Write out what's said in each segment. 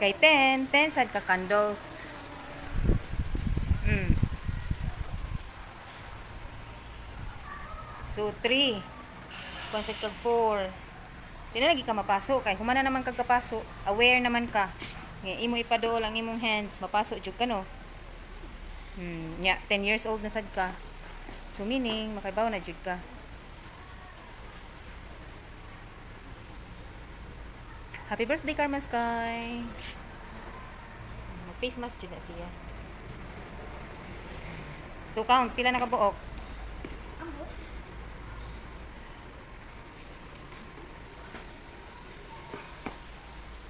Kay 10, 10 sad ka candles. So, 3. Kuan sad kag 4. Di na lagi ka mapaso kay human na naman kag kapaso, aware naman ka. Nga imo ipaduol ang imong hands, mapaso jud ka, no? Nya 10 years old na sad ka. So meaning makaibaw na jud ka. Happy birthday, Karma Sky. Mag face mask jud na siya. So count, pila na kabuok? Ang buhok.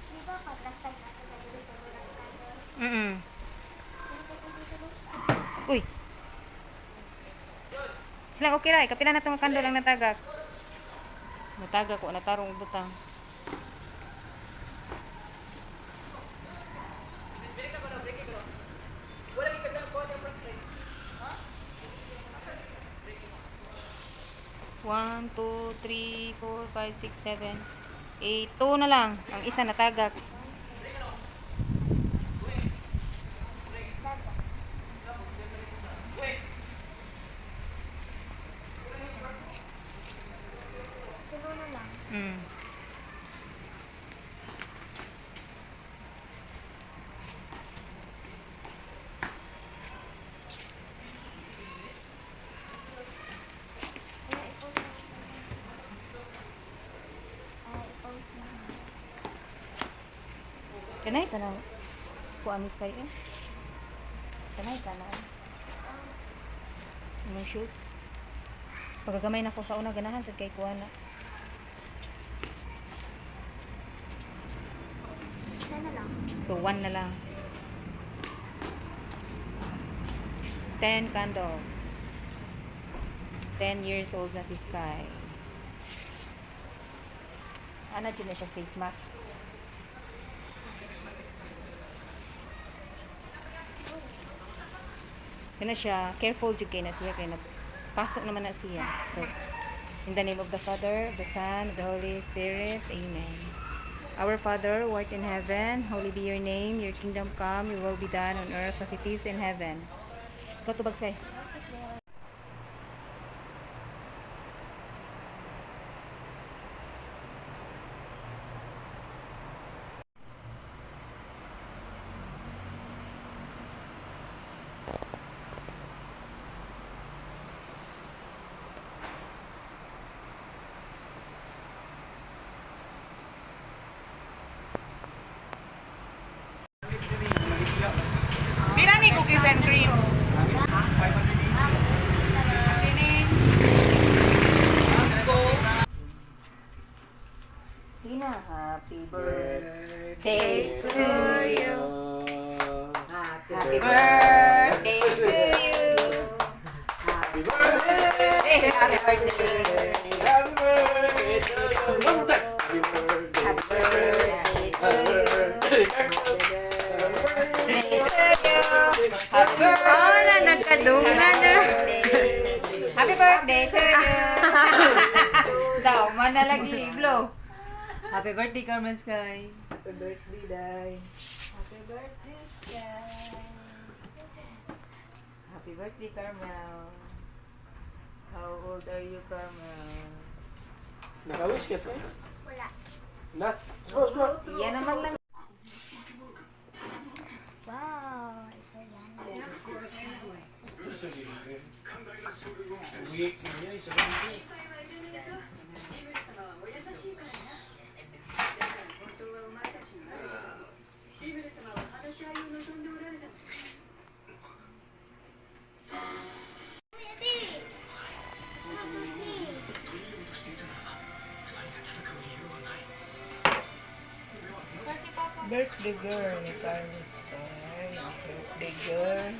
Di ba pag last time natin nabili ko ng candles? Hindi ko dito. Uy. Silang okay ra, eh. Kapila na tong kandol ang natagak. Natagak ko natarong butang. One, two, three, four, five, six, seven, eight. Two na lang. Ang isa natagak. Seven. Tulo na lang. Ay, i-post na. Ay, i-post na. Kanay sana kuan ni Sky eh. Kanay sana eh. Imong shoes. Pagagamay na ko sa una, ganahan sad kay kuan na. Isa na lang. So one na lang. 10 candles. 10 years old na si Sky. Ana jud na siya face mask. Kana siya, careful jud kay na siya kay pasok naman na siya. So, in the name of the Father, of the Son, of the Holy Spirit. Amen. Our Father, who art in heaven, holy be your name. Your kingdom come, your will be done on earth as it is in heaven. Ikaw tubag, Sky. Pila ni cookies and cream? Sige na. Happy birthday to you. Happy birthday to you. Happy birthday! Happy birthday. Happy birthday to you. One time. Happy birthday. Happy birthday to you. Birthday to you. Happy birthday. Oh, na nagkadungan na. Happy birthday to you. Daw, mana lagi blow. Happy birthday, Carmen Sky. Happy birthday, Day. Happy birthday, Sky. Happy birthday, Carmel. How old are you, Carmel? Naka-wish ka sa'yo? Wala. Na. Subo, subo. Yan naman lang. Wow, isa yan. Week niya, isa ba dito? Kuya Di! Happy. Kasi Papa. Birthday girl ni Carlos Sky. Birthday girl.